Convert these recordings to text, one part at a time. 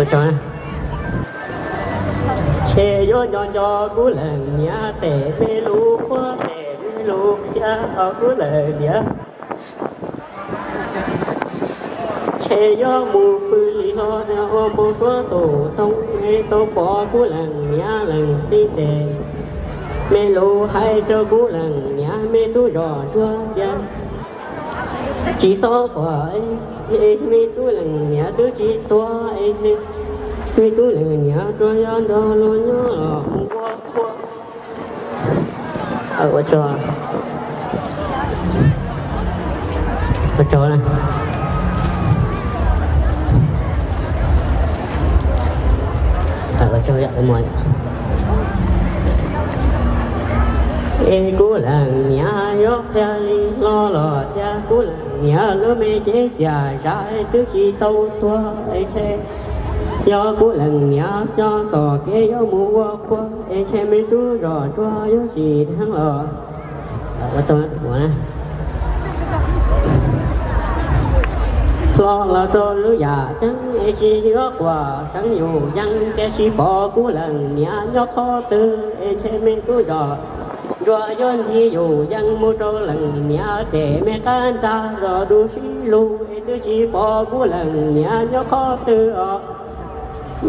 Ntshe yuav nco nco kuv leej niam tes me lus qhuab tes me lus qhia os kuv leej niam. Ntshe yuav mus pw li hlo ua npau suav tus thoob es tau pom kuv leej niam leej txiv tes me lus hais rau kuv leej niam me tub zos ntsuag tias tsis txhob quaj, es me tub leej niam twb tsis tuag, es me tub leej niam tsuas yog nrog luag nyob los mus ua qhua. Ua tsaug, ua tsaug na. Es kuv leej niam yuav qhia li hlo los tias kuv leej niam lub me cev txiaj zam twb tsis tau tuag, es ntshe yog kuv leej niam coj txoj kev yuav mus ua qhua, es ntshe me tub zos ntsuag yuav tsis dheev los hlo los rau lub yam ceeb, es tsis yuav quaj seev yus yees, tiam sis pom kuv leej niam nyob qhov twg, es ntshe me tub zos ntsuag yuav ntxhi yus yees mus rau leej niam tes me qab ntxa zos du sib lug, es twb tsis pom kuv leej niam nyob qhov twg os.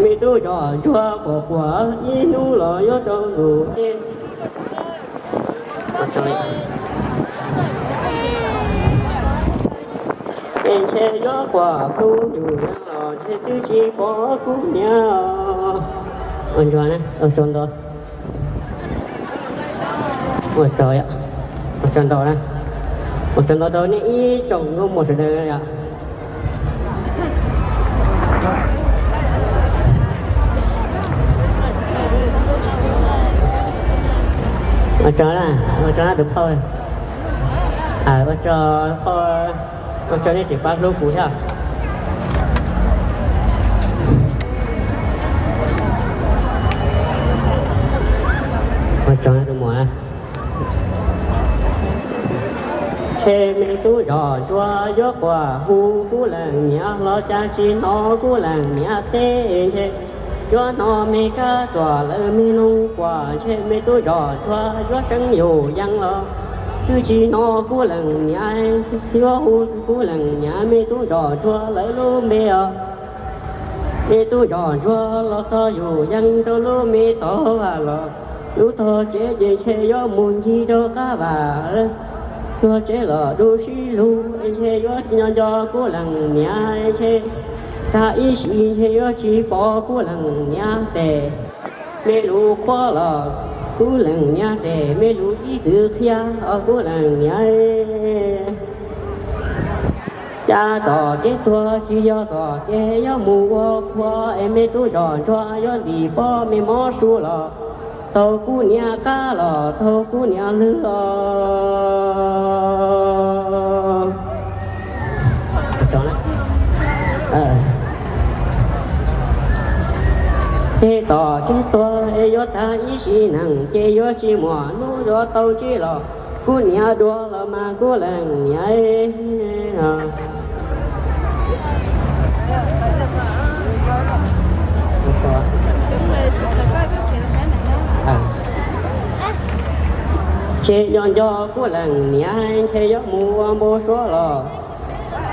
Me tub zos ntsuag quaj quaj ib hnub los yuav tsaus ntuj ces es ntshe yuav quaj hu yus yees los ntshe twb tsis pom kuv niam. Ua tsaug ntau, ua tsaug, ua tsaug ntau na, ua tsaug ntau rau nej ib tsoom nkauj muam sawv daws yom. Ua tsaug na, ua tsaug na tus phauj, ua tsaug phauj, ua tsaug nej tseem pab hlub kuv thiab. Ua tsaug na tus muam. Ntshe me tub zos ntsuag yuav quaj hu kuv leej niam los cas tsis hnov kuv leej niam teb, ntshe yuav hnov me kab ruam lawv me noog quaj, ntshe me tub zos ntsuag yuav seev yus yees los twb tsis hnov kuv leej niam yuav hu kuv leej niam me tub zos ntsuag lawv lub npe os. Me tub zos ntsuag los txog yus yees rau lub me tog vaj los lub tog tsev ces ntshe yuav mus ncig rau qab vaj, tog tsev los du sib lug, ntshe yuav nco nco kuv leej niam, ntshe tag ib sim ntshe yuav tsis pom kuv leej niam tes me lus qhuab los kuv leej niam tes me lus ib txwm qhia os kuv leej niam. Cas txoj kev tuag tsis yog txoj kev yuav mus ua qhua, es me tub zos ntsuag yuav ntim pob me mob su los taug kuv niam qab los taug kuv niam lwg os. Ces txoj kev tuag es yuav tag ib sim neej ces yuav tsis muaj hnub yuav tau ntsib los kuv niam dua los mas kuv leej niam. Ntshe nco nco kuv leej niam, ntshe yuav mus ua npau suav los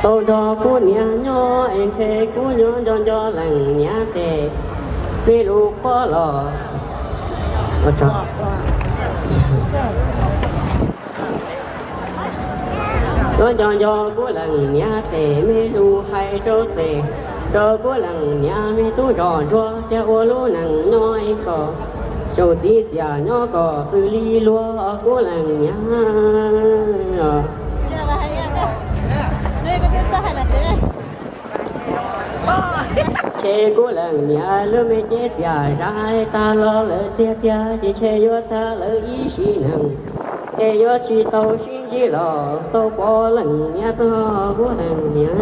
tau nrog kuv niam nyob, es ntshe kuv nyob nco nco leej niam tes me lus qhuab los. Yuav nco nco kuv leej niam tes me lus hais rau tes, rau kuv leej niam me tub zos ntsuag tias ua lub neej nyob ib kom xyaum txiv txiaj nyob kom xws li luag kuv leej niam. Ntshe kuv leej niam lub me cev txiaj zam tag los lawm tiag tiag, ces ntshe yuav tag lawm ib sim neej, es yuav tsis tau sib ntsib los tau pom leej niam tog kuv leej niam.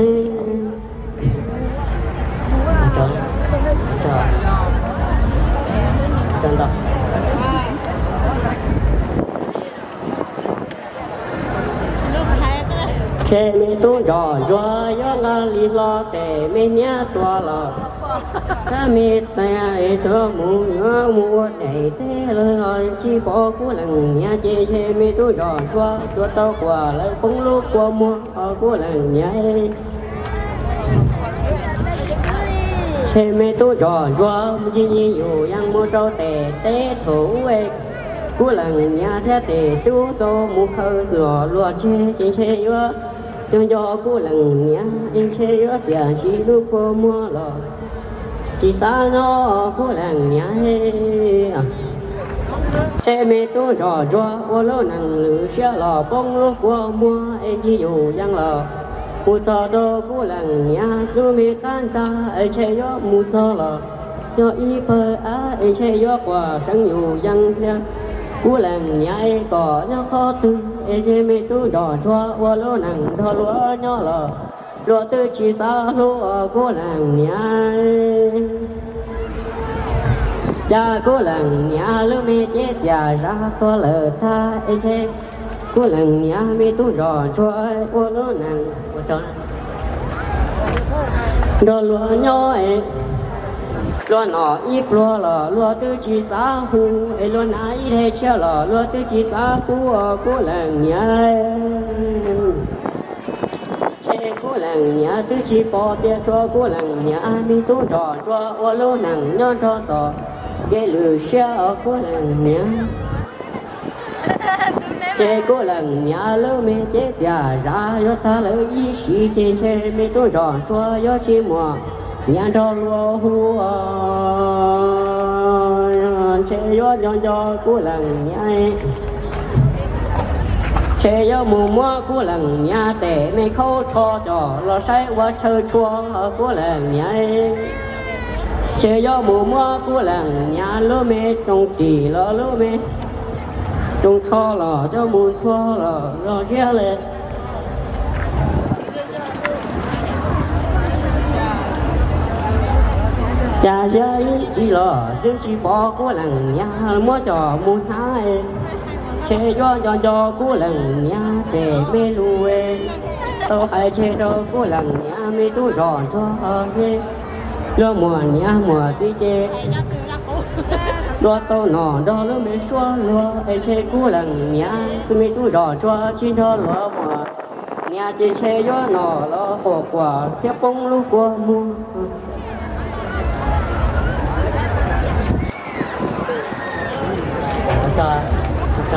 Ntshe me tub zos ntsuag yuav nqa li hlo tes me niam txuas los Tab me tas es tuaj mus yuav mus ua daim teb lawm, tsis pom Kub Leej niam ces ntshe me tub Ntsos Ntsuab tuaj tau quas lawv poob lub kua muag os Kub Leej niam. Ntshe me tub Ntsos Ntsuab mus ncig ncig yus yees mus rau daim teb thaum ub, Kub Leej niam thiab tes tub tau mus khaws los luag tseg ces ntshe yuav nco nco Kub Leej niam es ntshe yuav tiam sis lub kua muag los tsis xav nyob Kub Leej niam. Ntshe me tub Ntsos Ntsuab ua lub neej lwm siab los poob lub kua muag es ncig yus yees los mus txog rau Kub Leej niam lub me qab ntxa es ntshe yuav mus txog los yog ib pawg av es ntshe yuav quas seev yus yees thiab. Kub Leej niam es kom nyob qhov twg es ntshe me tub Ntsos Ntsuab ua lub neej nrog luag nyob los luag twb tsis xav hlub Kub Leej niam. Cas Kub Leej niam lub me cev txias zav tuag lawm tag es ntshe Kub Leej niam me tub Ntsos Ntsuab ua lub neej nrog luag nyob es luag nom ib pluag los luag twb tsis xav hu es luag hnav ib daim tshiab los luag twb tsis xav pub Kub Leej niam. Ntshe Kub Leej niam twb tsis pom tias tshuav Kub Leej niam me tub Ntsos Ntsuab ua lub neej nyob nrog tom kev lwm siab os Kub Leej niam. Ces Kub Leej niam lub me cev txias zav yuav tag lawm ib sim ces ntshe me tub Ntsos Ntsuab yuav tsis muaj niam nrog luag hu os. Ntshe yuav nco nco Kub Leej niam. Ntshe yuav mus muab Kub Leej niam tes me khaub tsho coj los saib ua chaw tshua Kub Leej niam. Ntshe yuav mus muab Kub Leej niam lub me tsoos ris los lub me tsoos tsho los coj mus ntxhua los zog ziab li. Cas ziab ib chim los twb tsis pom Kub Leej niam muab coj mus hnav. Ntshe yuav nco nco Kub Leej niam tes me lus tau hais tseg rau Kub Leej niam me tub Ntsos Ntsuab. Luag muaj niam muaj txiv ces luag tau nom nrog lub me suab luag es ntshe Kub Leej niam tus me tub Ntsos Ntsuab tsis nrog luag muaj niam ces ntshe yuav nom los quas quas thiab poob lub kua muag.